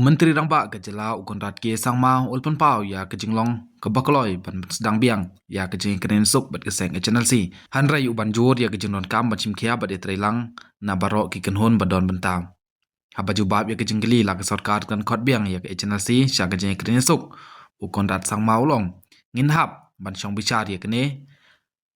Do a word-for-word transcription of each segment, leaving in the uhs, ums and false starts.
Myntri Rangbah ka jylla u Conrad K Sangma u la pynpaw ïa ka jinglong kaba kloi ban sdang biang ïa ka jingïakren suk bad ka seng H N L C. Hynrei u ban jur ïa ka jingdonkam ban shimkhia bad ïatreilang na baroh ki kynhun ba don bynta. Haba jubab ïa ka jingkylli la ka sorkar kan khot biang ïa ka H N L C sha ka jingïakren suk, u Conrad Sangma u la ong, ngin hap ban shong bishar ïa kane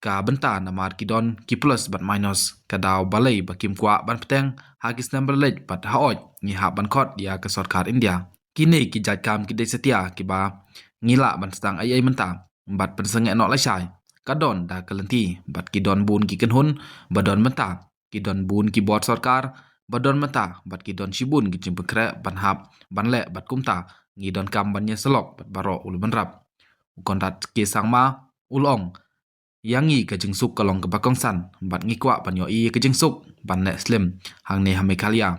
ka bynta namar ki don ki plus bad minus, ka daw balei ba kim kwah ban bteng ha ki snem ba la leit bad hooid ngi hap ban khot ïa ka sorkar India. Kine ki jait kam ki dei satia kiba ngi lah ban sdang ei ei mynta bad pynsangeh noh lashai. Ka don da ka lynti bad ki don bun ki kynhun ba don bynta, ki don bun ki bor sorkar ba don bynta bad ki don shibun ki jingpynkhreh ban hap ban leh bad kumta ngi donkam ban ïasyllok bad baroh u lum bynrap. U Conrad K Sangma u la ong, ïa ngi ka jingsuk ka long kaba kongsan bad ngi kwah ban ïohi ïa ka jingsuk ban leh slem hangne ha Meghalaya.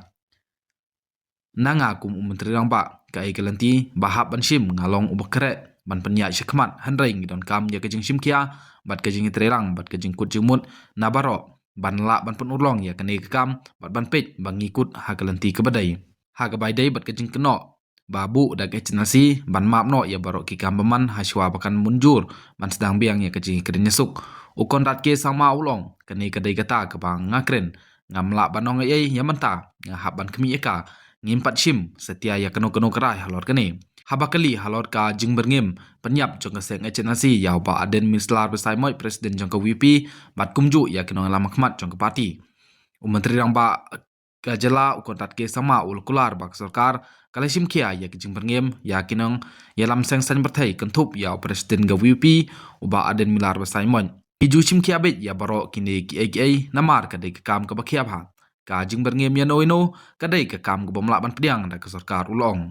Na nga kum u Myntri Rangbah, kaei ka lynti ba hap ban shim, nga long uba khreh ban pynïaid shakhmat, hynrei ngi donkam ïa ka jingshimkhia bad ka jingïatreilang bad ka jingkut jingmut na baroh ban lah ban pynurlong ïa kane ka kam bad ban peit ba ngi kut ha ka lynti kaba dei. Ha kaba ïadei bad ka jingkynnoh ba buh da ka H N L C ban map noh ïa baroh ki kam bymman hashwa ba kan mynjur ban sdang biang ïa ka jingïakren ïasuk, u Conrad K Sangma u la ong, kane ka dei kata kaba nga kren, ngam lah ban ong ei ei ïa mynta, nga hap ban khmih ïa ka, ngim pat shim satia ïa kano kano ka rai halor kane. Haba kylli halor ka jingbyrngem pynïap jong ka seng H N L C ïa u Bah Ardent Miller Basaiawmoit, President jong ka V P, bad kumjuh ïa ki nongïalam khmat jong ka party, u Myntri Rangbah ka jylla u Conrad K Sangma u la kular ba ka sorkar ka la shimkhia ïa ka jingbyrngem ïa ki nongïalam seng saiñ pyrthei kynthup ïa u President ka V P, u Bah Ardent Miller Basaiawmoit. Ngi ju shimkhia beit ïa baroh kine kiei kiei namar ka dei ka kam kaba khia bha. Ka jingbyrngem ïa no ïa no ka dei ka kam kaba ym lah ban pdiang da ka sorkar, u la ong.